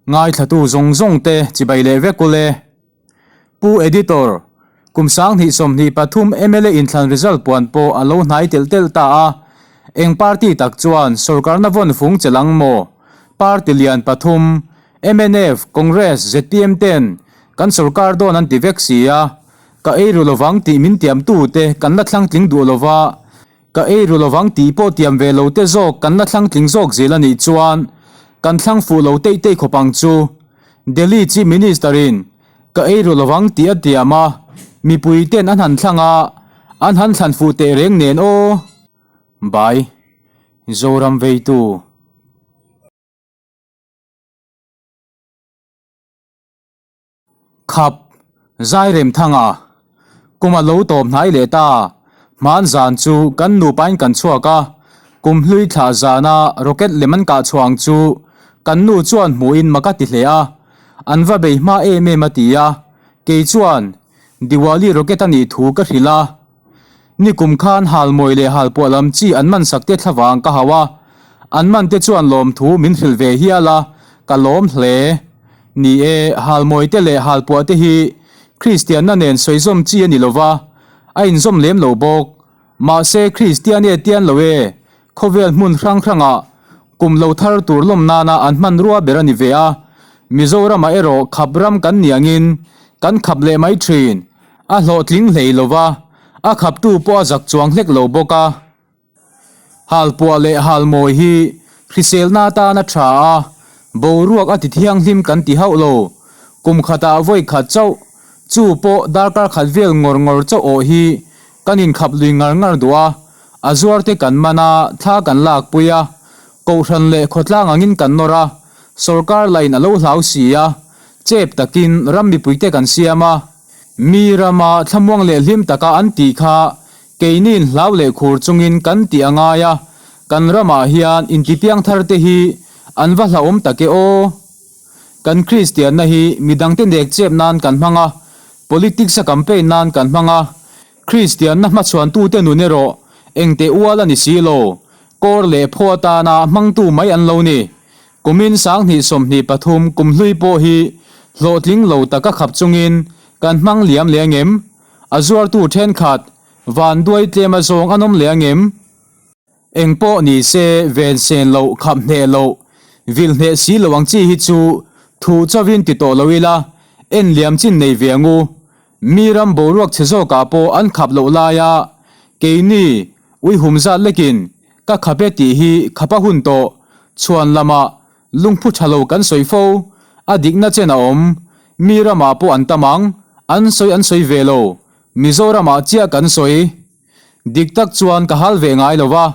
Ngaithlatu zawng zawng te chibai leh vek ule. Pu Editor, kum 2023 mla inthlan result puan pawh a lo hnai telh telh ta a, eng party tak chuan sorkarna vawn fung che lang maw? Party lian pathum, mnf, Congress, zpm ten kan sorkar dawn an ti vek si a, ka ei ru lovang tih min tiamtu te kan la thlang tling duh lova, Ka ei ru lovang tih pawh tiam ve lo te zawk kan la thlang tling zawk zel a nih chuan kan thlang fuh lo teih teih khawp ang chu. Delhi Chief Minister in ka ei ru lovang tih a tiam a, mipui ten an han thlang a, an han thlan fuh teh reng nen aw. Bai. Zoram veitu. Khap, Zairemthanga, kum a lo tawp hnai leh ta. Hman zan chu kan nupain kan chhuak a, kum hlui thlah zana rocket lem an kah chhuah ang chu kan nu chuan hmuhin mak a ti hle a, an va bei hma em em a ti a, kei chuan Diwali rocket a nih thu ka hrilh a. Nikum khan halmawi leh halpuah lam chi an man sak te thlavang ka hau a, an man te chuan lawmthu min hrilh ve hial a, ka lawm hle. Ni e, halmawi te leh halpuah te hi Kristianna nen sawizawm chi a ni lo va, a inzawm lem lo bawk. Mahse Kristian e tian lo e, khawvel hmun hrang hrangah kum lo thar tur lawm nana an hmanrua ber a ni ve a, Mizoramah erawh khap ram kan ni angin kan khap leh mai thin. A hlawhtling hlei lo va, a khaptu pawh a zak chuang hlek lo bawk a. Halpuah leh halmawi hi hriselna atan a tha a, boruak a ti thianghlim kan ti hauh lo. Kum khatah vawi khat chauh, chu pawh darkar khat vel ngawr ngawr chauh awh hi kan inkhap lui ngar ngar duh a, a zuarte kan man a, thla kan lakpui a, kohhran leh khawtlang angin kan nawr a, sorkar lain a lo hlau si a, chep takin ram mipuite kan siam a. Mi rama thlamuang leh hlim taka an tih kha keiniin hlau leh khur chungin kan tih a ngai a, kan ramah hian intipiang thar te hi an va hlauhawm tak e aw. Kan Kristianna hi midangte nek chep nan kan hmang a, politics a campaign nan kan hmang a, Kristianna hmachhuantute nun erawh engteh ual a ni si lo, kawr leh phaw atana hmangtu mai an lo ni. Kumin 2023 kum hlui pawh hi hlawhtling lo taka khap chungin kan hmang liam leh angem? A zuartu thenkhat vanduai tlem a zawng an awm leh angem? Eng pawh ni se ven sen loh, khap hneh loh, vil hneh si lo ang chi hi chu thu chauhin ti tawh lo ila, en liam chin nei ve ang u. Mi ram boruak chhe zawkah pawh an khap loh laia keini uihum zat lekin Ka khap e tih hi khap a hun tawh. Chhuan lamah lungphu tha lo kan sawi fo. A dikna chen a awm. Mi ramah pawh an tam ang. An sawi an sawi ve lo. Mizoramah chiah kan sawi. Dik tak chuan ka hal ve ngai lo va.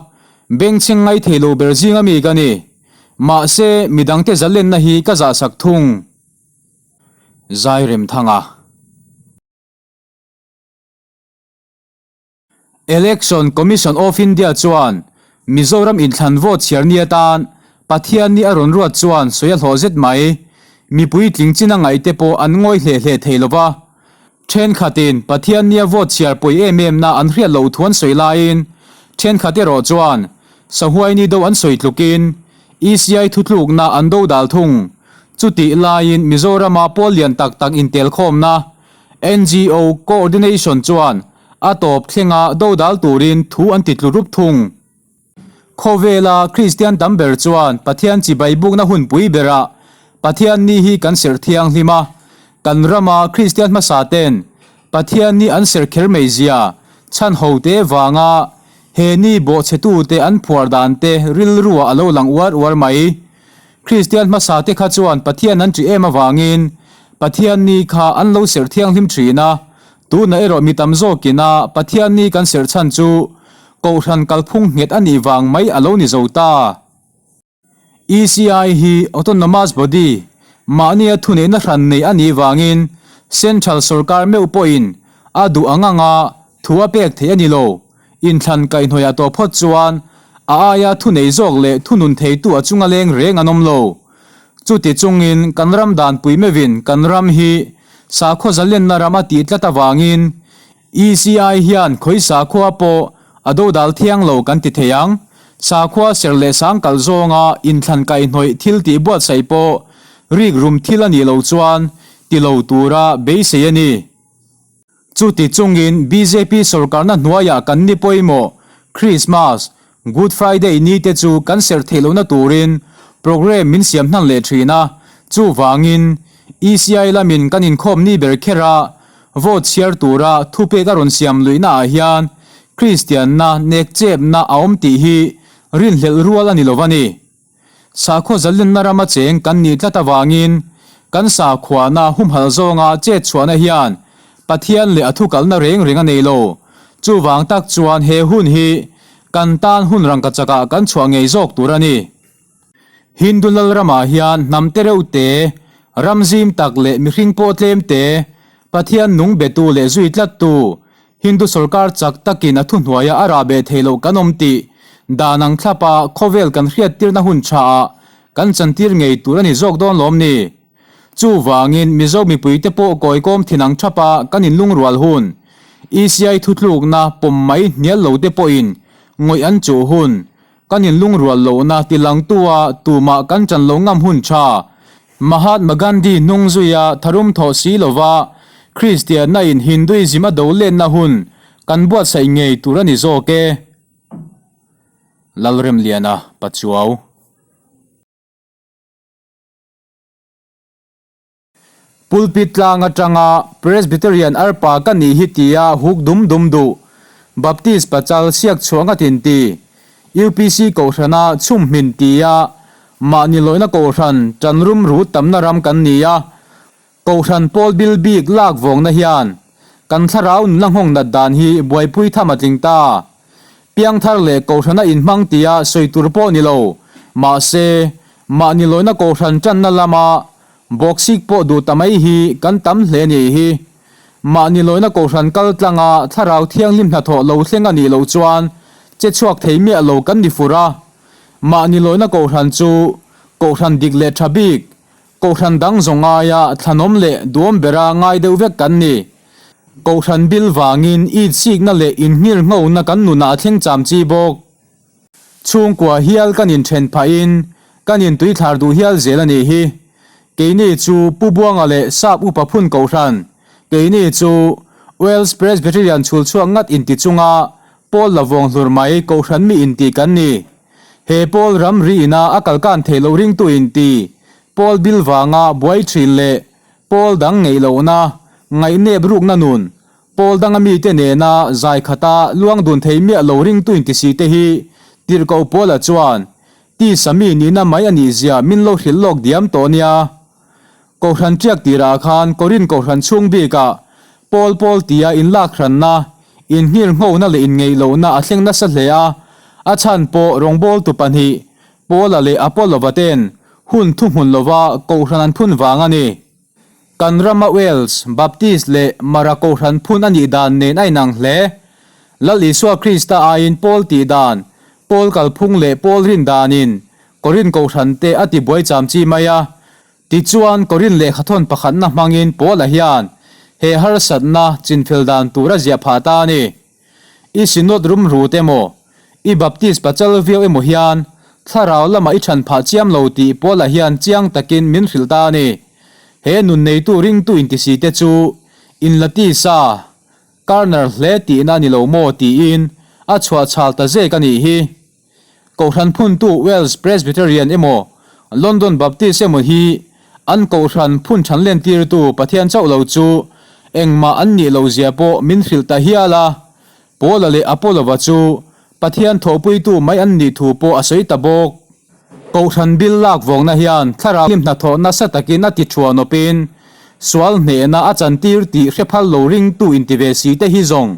Bengchheng ngai thei lo ber zinga mi ka ni. Mahse, midangte zalenna hi ka zahsak thung. Zairemthanga. Election Commission of India chuan Mizoram inthlan vote chhiar ni atan Pathian ni a rawn ruat chuan sawi a hlawh zet mai. Mipui tling chin a ngaihte pawh an ngawi hle hle thei lo va. Thenkhatin Pathian nia vote chhiar pawi em em na an hriat loh thu an sawi laiin thenkhat erawh chuan Sahuai ni do an sawi tlukin ECI thutlukna an dodal thung. Chutih laiin Mizorama pawl lian tak tak intelkhawmna NGO Coordination chuan a tawp thlenga dodal turin thu an ti tlu rup thung. Khawvela Kristian tam ber chuan Pathian chibai bukna hunpui berah Pathian ni hi kan serh thianghlim a, kan rama Kristian hmasa ten Pathian ni an serh kher mai zia chhan ho te vanga he ni bawhchhetute an phuar dan te rilruah a lo lang uar uar mai. Kristian hmasa te kha chuan Pathian an ṭih em avangin Pathian ni kha an lo serh thianghlim ṭhin a, tunah erawh mi tam zawkin a Pathian ni kan serh chhan chu Kohhran kalphung nghet a nih vang mai a lo ni zo ta. ECI hi Autonomous Body, mahnia thuneihna hran nei a nih vangin Central sawrkar meuh pawhin a duh ang anga thu a pek theih a ni lo. Inthlan kaihhnawih ah tawh phawt chuan a aia thunei zawk leh thunun theitu a chunga leng reng an awm lo. Chuti chungin kan ram danpui meuhin kan ram hi sakhaw zalenna ram a tih tlat avangin ECI hian khawi sakhua pawh a dodal thiang lo kan ti thei ang. Sakhua ser leh sang kalh zawnga inthlan kaihhnawih thil tih buatsaih pawh Rikrum thil a nih loh chuan ti lo tura beisei a ni. Chuti chungin bjp sorkarna hnuaiah kan ni pawimawh Christmas, Good Friday ni te chu kan serh theih lohna turin programme min siam hnan leh thin a, chuvangin ECI lamin kan inkhawm ni ber kher a, vote chhiar tura thupek a rawn siam luihna ah hian Kristianna nekchepna a awm tih hi rinhlelh rual a ni lo va ni. Sakhaw zalenna rama cheng kan nih tlat avangin kan sakhuana humhalh zawnga chet chhuahna hian Pathian leh a thukalna reng reng a nei lo. Chuvang tak chuan he hun hi kan tan hun rangkachakah kan chhuah ngei zawk tur a ni. Hindu lal ramah hian hnam te reuh te, ram zim tak leh mihring pawh tlem te, Pathian nung betu leh zui tlattu Hindu sorkar chak takin a thuhnuaia a rah beh theih loh kan awm tih dan ang thlapa khawvel kan hriattirna hun thaah kan chantir ngei tur a ni zawk dawn lawm ni? Chuvangin Mizo mipuite pawh kawikawm thin ang thapa kan inlungrual hun, ECI thutlukna pawm mai hnial lo te pawhin ngawih an chuh hun, Kan inlungrual lohna tilangtua tumah kan ṭan lo ngam hun ṭha. Mahatma Gandhi hnung zuia tharum thawh si lova Kristianna in Hinduism a do lenna hun kan buatsaih ngei tur a ni zawk e. Lalremliana Pachuau. Pulpit tlang atanga Presbyterian arpa ka nih hi tia huk dum dum duh, Baptist pachal siak chhuah ngat in ti, UPC kohhrana chhum hmin tia mahni lawihna kohhran tan rum rut tamna ram kan ni a, kohhran pawl bil bik lak vawngna hian kan thlarau nula nghawng nat dan hi buaipui tham a tling ta. Piangthar leh kohhrana inhmang tia sawi tur pawh ni lo, mahse mahni lawihna kohhran tanna lama Bawksik pawh duh ta mai hi kan tam hle nih hi. Mahni lawina kohhran kal tlanga thlarau thianghlim hnathawh lo thleng a nih loh chuan che chhuak thei miah lo kan ni fur a. Mahni lawina kohhran chu kohhran dik leh tha bik, kohhran dang zawng ngaia thlanawm leh duam bera ngai deuh vek kan ni. Kohhran bil vangin itsikna leh inngirnghona kan nunah a thleng cham chi bawk. Chhungkua hial kan inthen phahin kan intuithlar duh hial zel a nih hi. Keini chu Pu Buanga leh Sap Upa Phun Kohhran, keini chu Wales Presbyterian chhul chhuak ngat inti chunga Pawl la vawng hlur mai Kohhran mi inti kan ni. He Pawl ramri ina a kalkan theih loh ringtu inti, Pawl bil vanga buai thin leh Pawl dang ngeih lohna, ngaihnep rukna nun, Pawl danga mite nena zai khata luang dun thei miah lo ringtu intisi te hi Tirhkoh Paula chuan tisa mi nihna mai a nih zia min lo hrilh lawk diam tawh nia. Kohhran ṭiak tirah khan Korin kohhran chhung bikah Pawl pawl tia inlak hranna, inngirnghona leh inngeihlohna a thleng nasa hle a, a chhan pawh rawngbawltu pahnih Paula leh Apollova ten hun thuhmun lova kohhran an phun vang a ni. Kan rama Wales, Baptist leh Mara Kohhran phun a nih dan nen a inang hle. Lal Isua Krista aiin Paul tih dan, Paul kalphung leh Paul rin danin Korin Kohhran te a ti buai cham chi mai a. Tichuan Korin lehkhathawn pakhatna hmangin Paula hian he harsatna chinfel dan tur a ziah phah ta a ni. I Synod rumrut emaw, i Baptist pachal viau emaw hian thlarau lamah i chhan phah chiam lo tih Paula hian chiang takin min hrilh ta a ni. He nun neitu ringtu intisi te chu inla tisa karner hle tihna a ni lo maw tiin a chhuah chhal ta zek a nih hi. Kohhran phuntu Wales Presbyterian emaw London Baptist emaw hi an kohhran phun than lentirtu Pathian chauh lo chu engmah an nih loh zia pawh min hrilh ta hial a. Paula leh Apollova chu Pathian thawhpuitu mai an nih thu pawh a sawi ta bawk. Kohhran bil lak vawngna hian thlarau hlim hnathawh nasa takin a ti thuan awpin sual hnehna a chantir tih hre phal lo ringtu inti ve si te hi zawng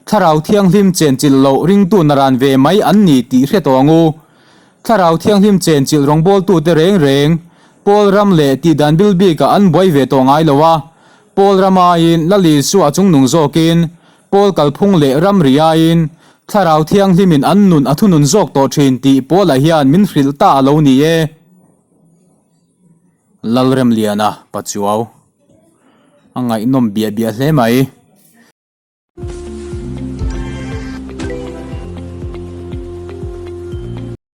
Thlarau Thianghlim chenchilh loh ringtu naran ve mai an ni tih hre tawh ang u. Thlarau Thianghlim chenchilh rawngbawltute reng reng Pawl ram leh tihdan bil bikah an buai ve tawh ngai lo a. Pawl ram aiin Lal Isua chungnung zawkin Pawl kalphung leh ramri aiin Thlarau Thianghlimin an nun a thunun zawk tawh thin tih Paula hian min hrilh ta a lo ni e. Lalremliana Pachuau a ngaihnawm biah biah hle mai.